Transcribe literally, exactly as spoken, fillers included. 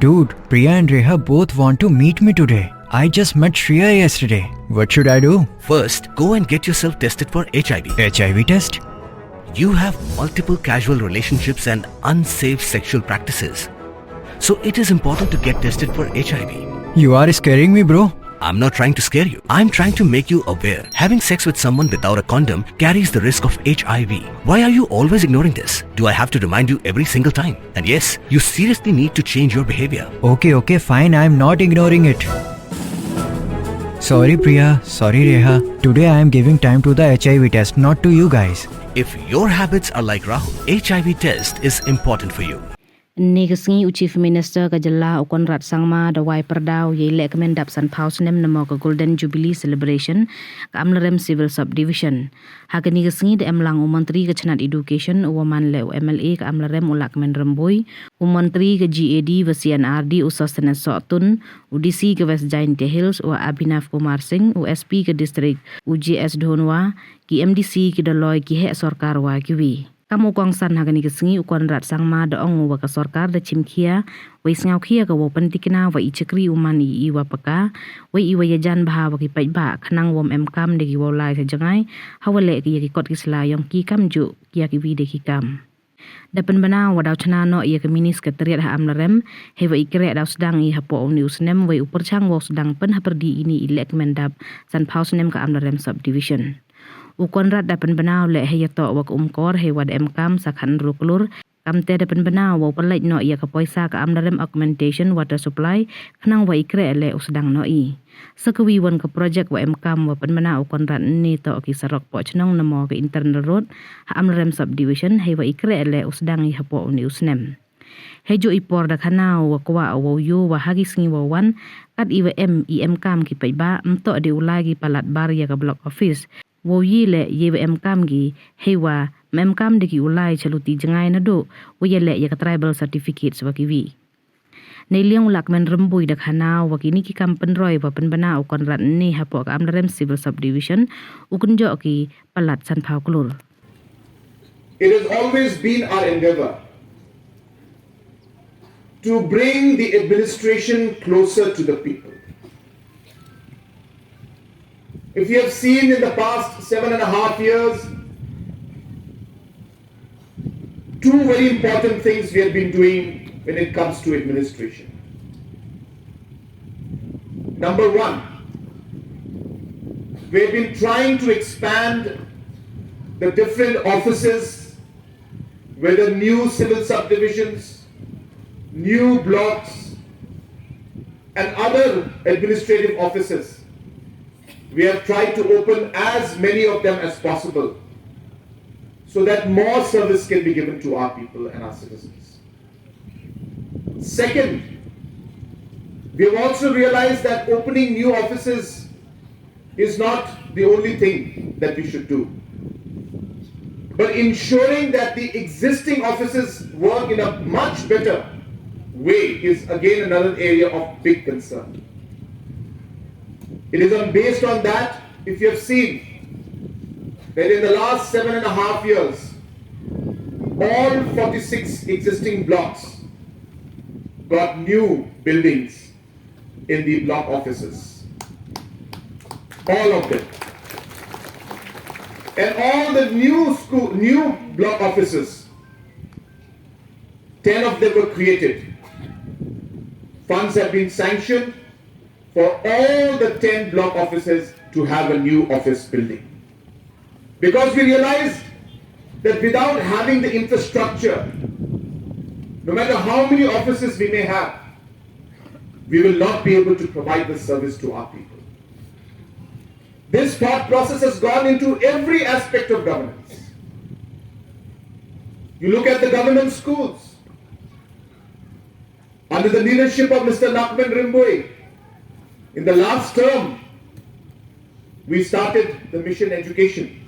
Dude, Priya and Reha both want to meet me today. I just met Shreya yesterday. What should I do? First, go and get yourself tested for H I V. H I V test? You have multiple casual relationships and unsafe sexual practices. So it is important to get tested for H I V. You are scaring me, bro. I'm not trying to scare you. I'm trying to make you aware. Having sex with someone without a condom carries the risk of H I V. Why are you always ignoring this? Do I have to remind you every single time? And yes, you seriously need to change your behavior. Okay, okay, fine. I'm not ignoring it. Sorry, Priya. Sorry, Reha. Today I am giving time to the H I V test, not to you guys. If your habits are like Rahul, H I V test is important for you. Ni ka sngi u Chief Minister ka jylla u Conrad Sangma da wai pyrdaw yei lehkmen dap sanphaw snem namo ka Golden Jubilee Celebration ka Amlarem Civil Subdivision. Ha kani ka sngi da em lang u Montri ka chnat Education u wa man leh u M L A ka Amlarem u Lahkmen Rymbui, u Montri ka G A D wa C and R D u Sosthenes Sohtun, u D C ka West Jaintia Hills u Abhinav Kumar Singh, u S P ka District u J S Dhonwa, ki M D C, ki Dolloi, ki heh sorkar wa kiwi. Kam u kongsan ha kani ka sngi u Conrad Sangma da ong u wa ka sorkar da chimkhia wei sngewkhia ka wow pyntikna wa i chakri u man i i wa paka, wei i wa yajan bha wa ki paidbah khnang wom em kam de ki wow lai sa jngai ha wa leh ki ya ki kot ki sla yong ki kamjooh ki ya kiwi de ki kam. Da pynbna wa daw chna noh ya ka mini secretariat ha Amlarem hei wa i kreh daw sdang i hapoh uni u snem wei u pyrchang wow sdang pynhapyrdi ini i lehkmen dap sanphaw snem ka Amlarem Subdivision. U Conrad da pynbna u leh hei yatoh wa ka umkor hei wa da em kam sa khatynru klur. Kamte da pynbna wow pynlait noh ya ka poisa ka Amlarem Augmentation Water Supply khnang wa i kreh leh u sdang noh i. Sa kawi won ka project wa em kam wa pynbna u Conrad ni toh ki sarok poh chnong namo ka Internal Road ha Amlarem Subdivision hei wa i kreh leh u sdang i hapoh uni u snem. Hei jooh i por da khana u wa kwah u wow yoo wa ha ki sngi wow wan kat i wa em i em kam ki paidbah ym toh de u lai ki palat bar ya ka block office. Wow yei leh yei wa em kam ki, hei wa ym em kam de ki u lai cha luti jngai naduh wa ya leh ya ka tribal certificates wa kiwi. Nei liang u Lahkmen Rymbui da khana u wa kini ki kam pynroi wa pynbna u Conrad ni hapoh ka Amlarem Civil Subdivision u kynjoh ki palat sanphaw klur. It has always been our endeavor to bring the administration closer to the people. If you have seen in the past seven and a half years, two very important things we have been doing when it comes to administration. Number one, we've been trying to expand the different offices, whether new civil subdivisions, new blocks, and other administrative offices. We have tried to open as many of them as possible so that more service can be given to our people and our citizens. Second, we have also realized that opening new offices is not the only thing that we should do. But ensuring that the existing offices work in a much better way is again another area of big concern. It is on, based on that, if you have seen that in the last seven and a half years, all forty-six existing blocks got new buildings in the block offices. All of them. And all the new school, new block offices, ten of them were created. Funds have been sanctioned for all the ten block offices to have a new office building. Because we realized that without having the infrastructure, no matter how many offices we may have, we will not be able to provide the service to our people. This thought process has gone into every aspect of governance. You look at the government schools. Under the leadership of Mister Lahkmen Rymbui, in the last term, we started the mission education.